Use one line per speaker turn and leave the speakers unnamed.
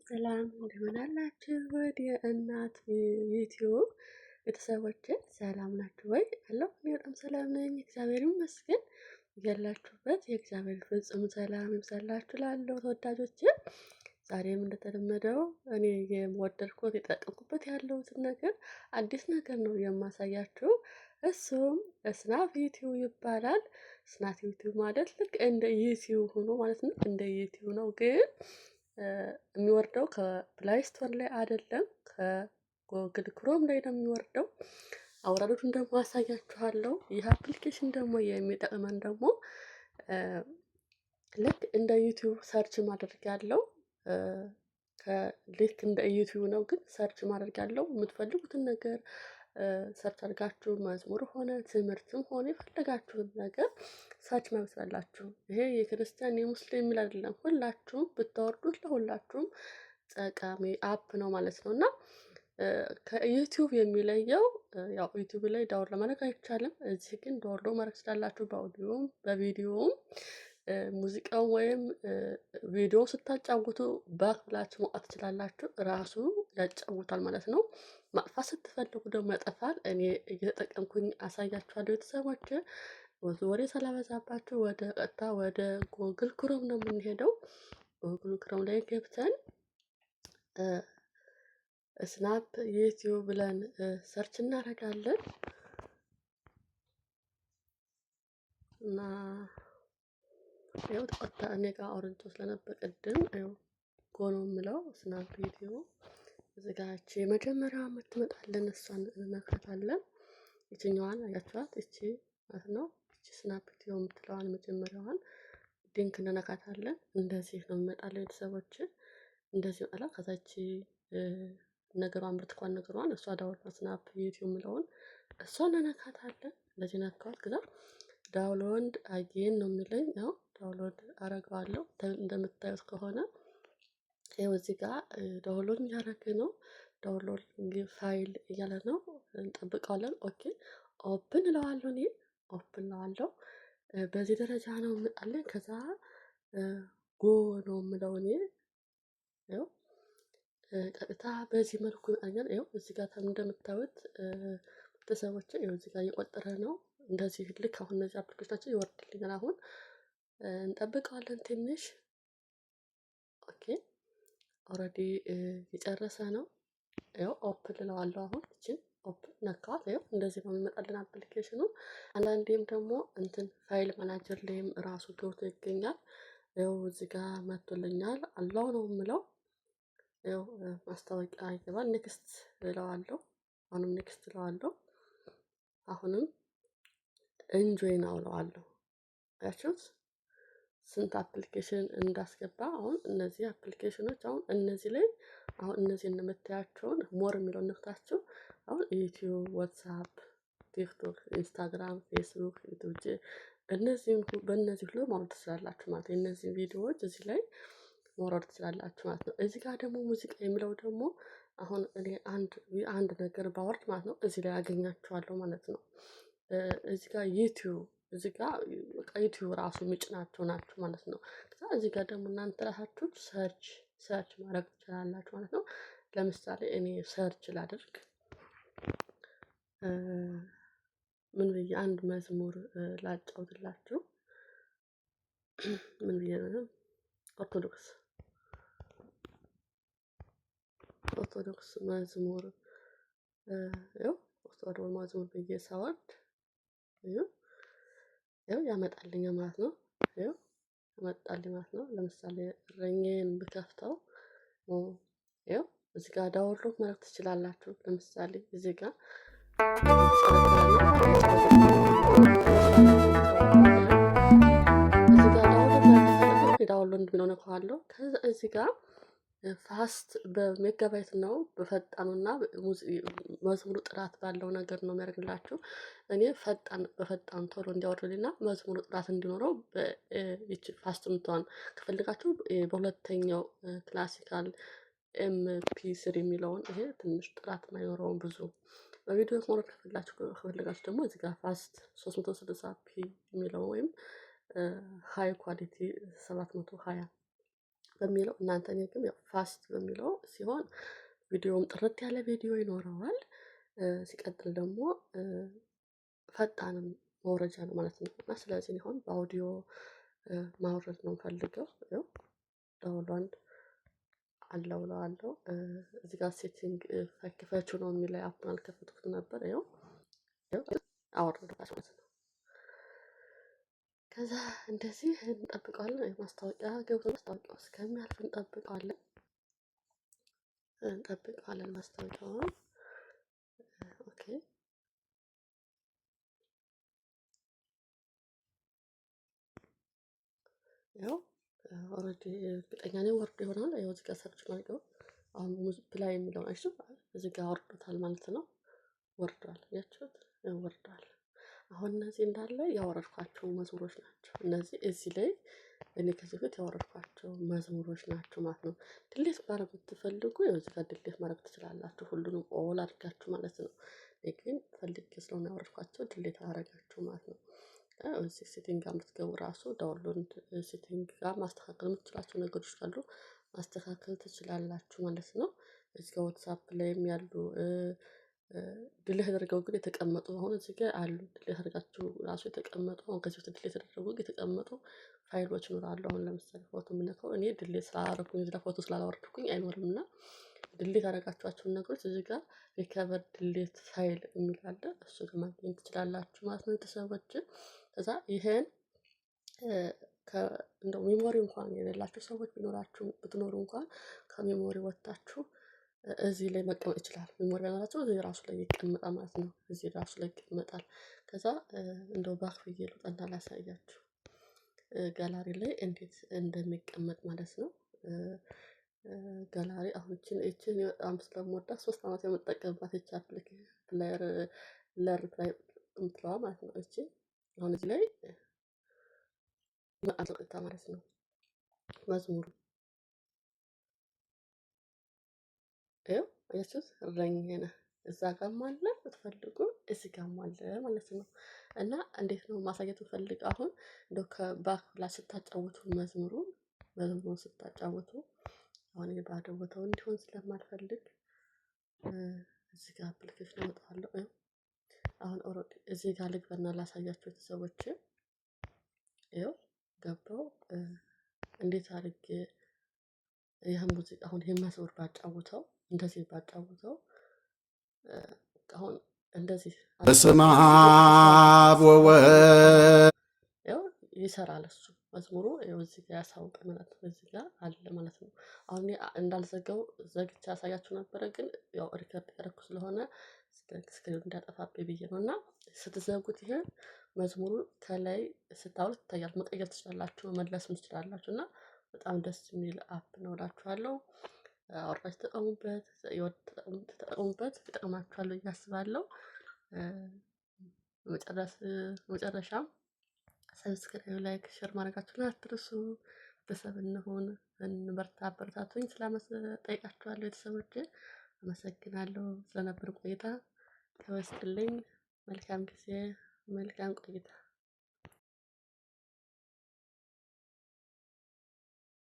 ሰላም እንደምን አላችሁ? ወደ እናት ዩቲዩብ ቤተሰቦቼ ሰላም ናችሁ ወይ? አለሁ፣ እኔ በጣም ሰላም ነኝ፣ እግዚአብሔር ይመስገን። ያላችሁበት የእግዚአብሔር ፍጹም ሰላም ይብዛላችሁ እላለሁ ተወዳጆቼ። ዛሬም እንደተለመደው እኔ የወደድኩት የጠቀምኩበት ያለሁትን ነገር አዲስ ነገር ነው የማሳያችሁ። እሱም ስናፕ ዩቲዩብ ይባላል። ስናፕ ዩቲዩብ ማለት ልክ እንደ ዩቲዩብ ሆኖ ማለት ነው። እንደ ዩቲዩብ ነው፣ ግን የሚወርደው ከ Play Store ላይ አይደለም፣ ከ Google Chrome ላይ ነው የሚወርደው። አወራረዱን ደግሞ አሳያችኋለሁ። ይህ application ደግሞ የሚጠቅመን ደግሞ ልክ እንደ ዩቲዩብ search ማድረግ ያለው፣ ልክ እንደ ዩቲዩብ ነው፣ ግን search ማድረግ ያለው የምትፈልጉትን ነገር search አድርጋችሁ መዝሙር ሆነ ትምህርትም ሆነ የፈለጋችሁን ነገር search ማድረግ ትችላላችሁ። ይሄ የክርስቲያን የሙስሊም የሚል አይደለም። ሁላችሁም ብታወርዱት ለሁላችሁም ጠቃሚ app ነው ማለት ነው። እና ከዩቲዩብ የሚለየው ያው ዩቲዩብ ላይ download ለማድረግ አይቻልም። እዚህ ግን download ማድረግ ትችላላችሁ። በአውዲዮም በቪዲዮም፣ ሙዚቃው ወይም ቪዲዮ ስታጫውቱ back ብላችሁ መውጣት ትችላላችሁ። ራሱ ያጫውታል ማለት ነው። ማጥፋት ስትፈልጉ ደግሞ ያጠፋል። እኔ እየተጠቀምኩኝ አሳያችኋለሁ ቤተሰቦች። ብዙ ወሬ ሳላበዛባችሁ ወደ ቀጥታ ወደ Google Chrome ነው የምንሄደው። Google Chrome ላይ ገብተን ስናፕ ዩቲዩብ ብለን search እናደርጋለን። እና ይኸው ቀጥታ እኔ ጋር አውርጄ ስለነበር ቅድም ይኸው go ነው የምለው። ስናፕ ዩቲዩብ እዚህ ጋር እቺ የመጀመሪያዋ የምትመጣልን እሷን እንነካታለን። ይችኛዋን አያችኋት? እቺ ማለት ነው። እቺ ስናፕ ዩቲዩብ የምትለዋን መጀመሪያዋን link እንነካታለን። እንደዚህ ነው የሚመጣልን ቤተሰቦች፣ እንደዚህ ይመጣል። ከዛ እቺ ነገሯን ብርቱካን ነገሯን እሷ download ስናፕ ዩቲዩብ የምለውን እሷን እንነካታለን። እንደዚህ ነካዋት። ከዛ download again ነው የሚለኝ። ያው download አረገዋለሁ። እንደምታዩት ከሆነ ይኸው እዚህ ጋር download እያደረገ ነው። Download file እያለ ነው። እንጠብቀዋለን። Okay, open እለዋለሁ። እኔ open እለዋለሁ። በዚህ ደረጃ ነው የሚመጣልኝ። ከዛ go ነው የምለው እኔ። ይኸው ቀጥታ በዚህ መልኩ ይመጣኛል። ይኸው እዚህ ጋር እንደምታዩት ቤተሰቦች፣ ይኸው እዚህ ጋር እየቆጠረ ነው። እንደዚህ ልክ አሁን እነዚህ application ኣችን ይወርድልኛል። አሁን እንጠብቀዋለን ትንሽ። Okay, already የጨረሰ ነው። ይኸው open እለዋለሁ። አሁን እችን open ነካዋት። ይኸው እንደዚህ ነው የሚመጣልን application ኑ። አንዳንዴም ደግሞ እንትን file manager ላይም ራሱ ገብቶ ይገኛል። ይኸው እዚህ ጋር መጥቶልኛል። Allow ነው የምለው። ይኸው ማስታወቂያ ይገባል። Next እለዋለሁ። አሁንም next እለዋለሁ። አሁንም enjoy now እለዋለሁ። አያችሁት ስንት application እንዳስገባ? አሁን እነዚህ application ኖች አሁን እነዚህ ላይ አሁን እነዚህ እንደምታያቸውን more የሚለውን ነክታችሁ አሁን ዩቲዩብ፣ ዋትሳፕ፣ ቲክቶክ፣ ኢንስታግራም፣ ፌስቡክ፣ ዩቲዩብ እነዚህን በእነዚህ ሁሉ ማውረድ ትችላላችሁ ማለት ነው። እነዚህ ቪዲዮዎች እዚህ ላይ ማውረድ ትችላላችሁ ማለት ነው። እዚህ ጋር ደግሞ ሙዚቃ የሚለው ደግሞ አሁን እኔ አንድ አንድ ነገር ባወርድ ማለት ነው እዚህ ላይ አገኛቸዋለሁ ማለት ነው። እዚህ ጋር ዩቲዩብ፣ እዚህ ጋር በቃ ዩቲዩብ ራሱ የሚጭናቸው ናቸው ማለት ነው። ከዛ እዚህ ጋር ደግሞ እናንተ ራሳችሁ search ማድረግ ትችላላችሁ ማለት ነው። ለምሳሌ እኔ search ላድርግ፣ ምን ብዬ አንድ መዝሙር ላጫውትላችሁ? ምን ብዬ ነው? ኦርቶዶክስ መዝሙር፣ ይኸው ኦርቶዶክስ መዝሙር ብዬ ሳወርድ ይኸው ያመጣልኛል ማለት ነው። ይኸው ያመጣልኝ ማለት ነው። ለምሳሌ እረኛዬን ብከፍተው ይኸው እዚህ ጋር download ማድረግ ትችላላችሁ። ለምሳሌ እዚህ ጋር እዚህ ጋር download ማድረግ download የሚለው ነካዋለሁ። ከዛ እዚህ ጋር fast በሜጋባይት ነው፣ በፈጣኑና መዝሙሩ ጥራት ባለው ነገር ነው የሚያደርግላችሁ። እኔ ፈጣን በፈጣን ቶሎ እንዲያወርድልኝና መዝሙሩ ጥራት እንዲኖረው ይቺ fast የምትሆን ከፈልጋችሁ በሁለተኛው classical MP3 የሚለውን፣ ይሄ ትንሽ ጥራት ማይኖረውን ብዙ። በቪዲዮ ማውረድ ከፈለጋችሁ ደግሞ እዚህ ጋር fast 360 p የሚለው ወይም high quality 720። በሚለው እናንተ እኔ ግን ያው fast በሚለው ሲሆን ቪዲዮም ጥርት ያለ ቪዲዮ ይኖረዋል። ሲቀጥል ደግሞ ፈጣንም መውረጃ ነው ማለት ነው። እና ስለዚህ እኔ አሁን በአውዲዮ ማውረድ ነው የምፈልገው። ያው download አለው እለዋለሁ። እዚህ ጋር setting ክፈችው ነው የሚለው app ኡን አልከፈትኩት ነበር። ይኸው አወረድኳት ማለት ነው። ከዛ እንደዚህ እንጠብቀዋለን። ማስታወቂያ ገብቶ ማስታወቂያው እስከሚያልፍ እንጠብቀዋለን ማስታወቂያውን። Okay ያው already እርግጠኛ ነኝ ወርዶ ይሆናል። ያው እዚህ ጋር search አድርገው አሁን play የሚለውን አይሽ እዚህ ጋር ወርዶታል ማለት ነው። ወርዷል፣ ያችሁት ወርዷል። አሁን እነዚህ እንዳለ ያወረድኳቸው መዝሙሮች ናቸው። እነዚህ እዚህ ላይ እኔ ከዚህ በፊት ያወረድኳቸው መዝሙሮች ናቸው ማለት ነው። Delete ማድረግ ብትፈልጉ ያው እዚህ ጋር delete ማድረግ ትችላላችሁ። ሁሉንም all አድርጋችሁ ማለት ነው። እኔ ግን ፈልጌ ስለሆነ ያወረድኳቸው delete አደረጋችሁ ማለት ነው። እዚህ setting ጋር የምትገቡ ራሱ download setting ጋር ማስተካከል የምትችላቸው ነገሮች ካሉ ማስተካከል ትችላላችሁ ማለት ነው። እዚህ ጋር WhatsApp ላይም ያሉ delete ተደርገው ግን የተቀመጡ አሁን እዚህ ጋር አሉ። Delete አድርጋችሁ ራሱ የተቀመጡ አሁን ከዚህ በፊት delete ተደርገው የተቀመጡ ፋይሎች ይኖራሉ። አሁን ለምሳሌ ፎቶ የምነካው እኔ delete ስላላደረኩኝ እዚህ ላይ ፎቶ ስላላወረድኩኝ አይኖርም እና delete ያደረጋችኋቸውን ነገሮች እዚህ ጋር recover delete file የሚል አለ። እሱ ጋር ማግኘት ትችላላችሁ ማለት ነው ቤተሰቦች። ከዛ ይሄን እንደው memory እንኳን የሌላችሁ ሰዎች ቢኖራችሁ ብትኖሩ እንኳን ከ memory ወጥታችሁ እዚህ ላይ መቀመጥ ይችላል። Memory ባይኖራችሁ እዚህ ራሱ ላይ ይቀመጣል ማለት ነው። እዚህ ራሱ ላይ ይቀመጣል። ከዛ እንደው back ብዬ ልውጣና ላሳያችሁ ጋላሪ ላይ እንዴት እንደሚቀመጥ ማለት ነው። ጋላሪ አሁን እቺን በጣም ስለምወዳት 3 ዓመት የምጠቀምባት እቺ application player ለር play የምትለዋ ማለት ነው። እቺ አሁን እዚህ ላይ ይመጣል ማለት ነው መዝሙሩ ይኸው አያችሁት፣ እረኛዬ ነህ። እዛ ጋርም አለ ብትፈልጉ እዚህ ጋርም አለ ማለት ነው። እና እንዴት ነው ማሳየት ብፈልግ አሁን እንደው ከ back ብላ ስታጫውቱ መዝሙሩን ስታጫውቱ አሁን እኔ ባዶ ቦታው እንዲሆን ስለማልፈልግ እዚህ ጋር application አወጣለሁ። አሁን already እዚህ ጋር ልግባና ላሳያችሁ ቤተሰቦች። ይኸው ገባው እንዴት አድርጌ ይህን ሙዚቃ አሁን ይህን መዝሙር ባጫውተው እንደዚህ ባጫውተው አሁን እንደዚህ
በስመ አብ ወወልድ
ያው ይሰራል እሱ መዝሙሩ ያው እዚህ ጋር ያሳውቅ ማለት ነው። እዚህ ጋር አለ ማለት ነው። አሁን እንዳልዘጋው ዘግቼ ያሳያችሁ ነበረ፣ ግን ያው record ያደረኩ ስለሆነ screen እንዳጠፋብኝ ብዬ ነው። እና ስትዘጉት ይሄ መዝሙሩ ከላይ ስታውሉት ይታያል። መቀየር ትችላላችሁ፣ መመለስም ትችላላችሁ። እና በጣም ደስ የሚል app ነው እላችኋለሁ። አውርዳችሁ ተጠቀሙበት፣ ተጠቀሙበት፣ ይጠቅማችኋል ብዬ አስባለሁ። መጨረሻም subscribe፣ like፣ share ማድረጋችሁን አትርሱ። ቤተሰብ እንሁን፣ እንበርታ፣ አበረታቱኝ። ስለጠይቃችኋለሁ ቤተሰቦቼ አመሰግናለሁ ስለነበር ቆይታ። ተመስጥልኝ። መልካም ጊዜ፣ መልካም ቆይታ።